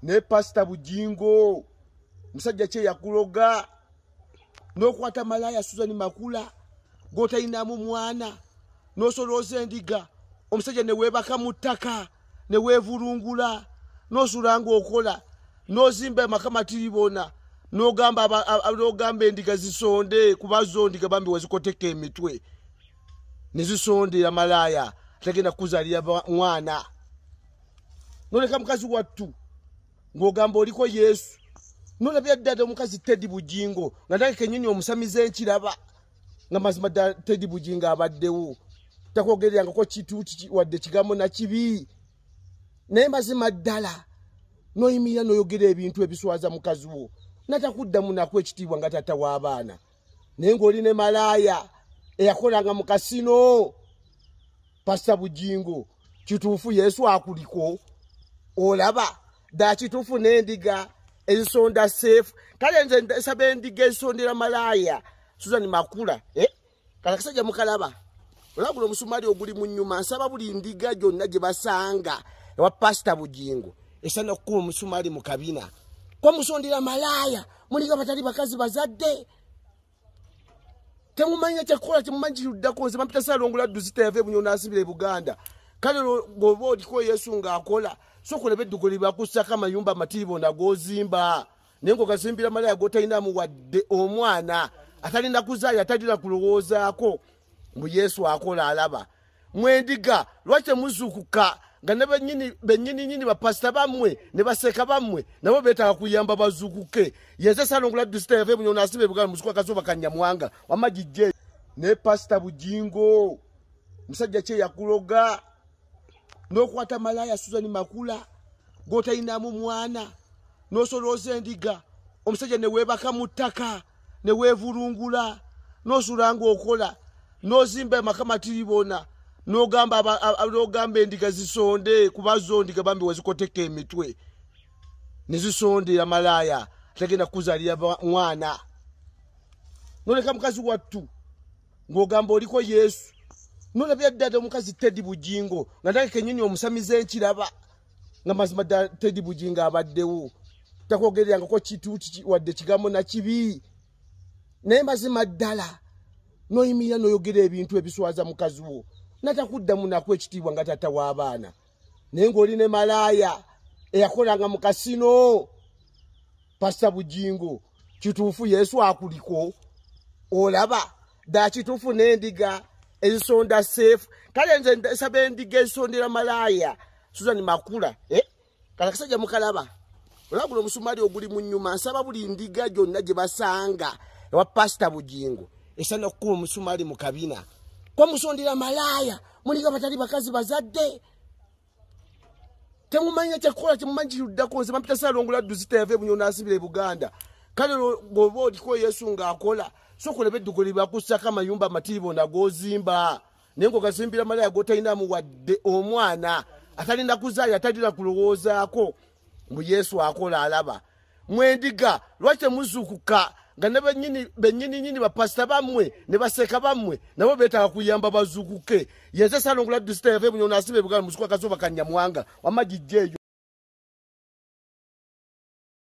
Ne Pastor Bujingo musajja kye yakuloga n'okwata malaya Susan Makula gw'otalinamu mwana n'osolooza endiga omusajja ne weebaka mu ttaka ne weevulungula n'osula ng'okola n'ozimba amaka matiribona n'ogamba endiga zisonde kuba zo ndiga bambi wazikoteka emitwe ne zisondera malaya tagenda kuzaalira mwana noleka mukazi wattu ng'ogamba oliko Yesu nolabya ddala omukazi Teddy Bujingo nga nange kennyini omusamize nkiraba nga mazima ddala Teddy Bujingo abaddewo takwogererangako kituuti wadde kigambo na kibi naye mazima ddala n'oyimirira n'oyogera ebintu ebiswaza mukazi wo natakuddamu naku ekitiibwa nga taata w'abaana naye ng'oli ne malaaya eyakolanga mu kasino. Pastor Bujingo kituufu Yesu akuliko olaba ddala kituufu n'endiga ezisonda seefu. Kale nze nsaba endiga ezisondera malaaya Susan Makula kale akasajja mukalaba olaba guno omusumaali oguli mu nnyuma. Nsaba buli ndiga gyonna gye basanga ewa Pastor Bujingo esaana okukuba omusumaali mu kabina kwamusondera malaaya mulinga batali bakazi bazadde temumanya kyakukola temumanyi kiruddako. Nze bampita Ssalongo Duzita yava e Bunyoro n'asibira e Buganda. Kale bw'oba oliko Yesu ng'akola sooka olabe eddugo lye bakussako amayumba amatiribona g'ozimba naye ng'ogazimbira malaya g'otalinamu wadde omwana atalina kuzaaya atalina kulowoozaako mbu Yesu akola alaba. Mwendiga lwaki temuzuukuka nga ne bennyini bapasita bammwe ne baseeka bammwe nabo beetaaga kuyamba bazuukuke. Yenze Ssalongo Duzita yava e Bunyoro n'asiba e Buganda muziku akazuba ka Nyamwanga wamma gijje. Ne Pastor Bujingo musajja kye yakuloga n'okwata malaya Susan Makula gw'otalinamu mwana n'osolooza endiga omusajja ne weebaka mu ttaka ne weevulungula n'osula ng'okola n'ozimba amaka matiribona n'ogamba endiga zisonde kuba zo ndiga bambi wazikoteka emitwe ne zisondera malaaya tagenda kuzaalira mwana noleka mukazi wattu ng'ogamba oliko Yesu nolabya ddala omukazi Teddy Bujingo nga nange kennyini omusamize nkiraba nga mazima ddala Teddy Bujingo abaddewo takwogererangako kituuti wadde kigambo na kibi naye mazima ddala n'oyimirira n'oyogera ebintu ebiswaza mukazi wo natakuddamu naku ekitiibwa nga taata w'abaana naye ng'oli ne malaaya eyakolanga mu kasino. Pastor Bujingo kituufu Yesu akuliko olaba ddala kituufu n'endiga ezisonda seefu. Kale nze nsaba endiga ezisondera malaaya Susan Makula kale akasajja mukalaba olaba guno omusumaali oguli mu nnyuma. Nsaba buli ndiga gyonna gye basanga ewa Pastor Bujingo esaana okukuba omusumaali mu kabina kwamusondera malaaya mulinga batali bakazi bazadde temumanya kyakukola temumanyi kiruddako. Nze bampita Ssalongo Duzita yava e Bunyoro n'asibira e Buganda. Kale bw'oba oliko Yesu ng'akola sooka olabe eddugo lye bakussako amayumba amatiribona g'ozimba naye ng'ogazimbira malaya g'otalinamu wadde omwana atalina kuzaaya atalina kulowoozaako mbu Yesu akola alaba. Mwendiga lwaki temuzuukuka nga ne bennyini bapasita bammwe ne baseeka bammwe nabo beetaaga kuyamba bazuukuke. Yenze Ssalongo Duzita yava e Bunyoro n'asiba e Buganda muziku akazuba ka Nyamwanga wamma gijje eyo.